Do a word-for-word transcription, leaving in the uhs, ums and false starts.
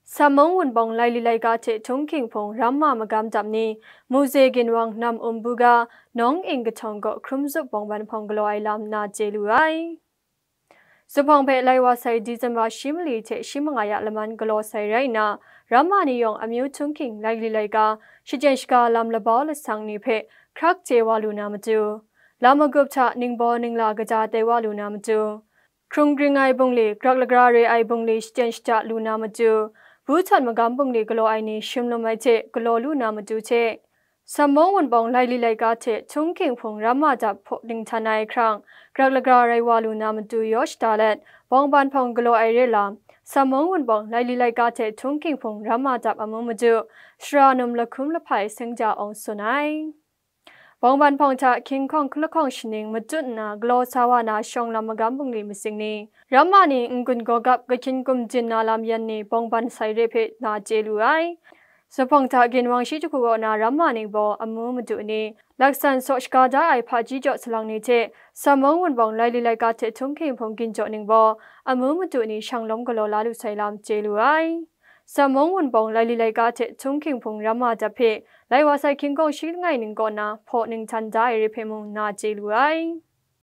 Samung Wunpawng laili laika hte htunghking hpung ramma magam dap ni, Muze Ginwang Nam Um Buga, Nawng Ing Kahtawng kaw hkrum zup bawngban hpawng galaw ai lam na chye lu ai. Zuphpawng hpe lai wa sai December shi mali hte shi manga ya laman galaw sai rai nna, ramma ni yawng amyu htunghking laili laika, shachyen shaga lam labau lasang ni hpe hkrak chye wa lu na matu, lam magup hta ningbaw ningla kaja tai wa lu na matu, hkrung gring ai bungli, grak lagra re ai bungli shachyen shata lu na matu, bu htawn magam bungli galaw ai ni shim lum ai hte galaw lu na matu hte, Samung Wunpawng laili laika hte htunghking hpung ramma dap hpaw ninghtan ai hkrang, grak lagra rai wa lu na matu yaw shada let, bawngban hpawng galaw ai re lam, Samung Wunpawng laili laika hte htunghking hpung ramma dap amu matu, Sara Num Lahkum Lahpai Seng Ja Awng tsun ai. Bawngban hpawng hta hkying hkawng lahkawng shaning matut nna galaw sa wa na shawng lam magam bungli masing ni, ramma ni n-gun gawgap kahkyin gumjin na lam yan ni bawngban sai re hpe na chye lu ai. Zuphpawng hta Ginwang shi jahku kaw na ramma ningbaw amu matu ni, laksan saw shaga da ai hpaji jaw salang ni hte, Samung Wunpawng laili laika hte htunghking hpung ginjaw ningbaw amu matu ni shang lawm galaw la lu sai lam chye lu ai. Samung Wunpawng laili laika hte htunghking hpung ramma dap hpe, lai wa sai hkying hkawng shi langai ning kaw na hpaw ninghtan da ai re hpe mung na chye lu ai.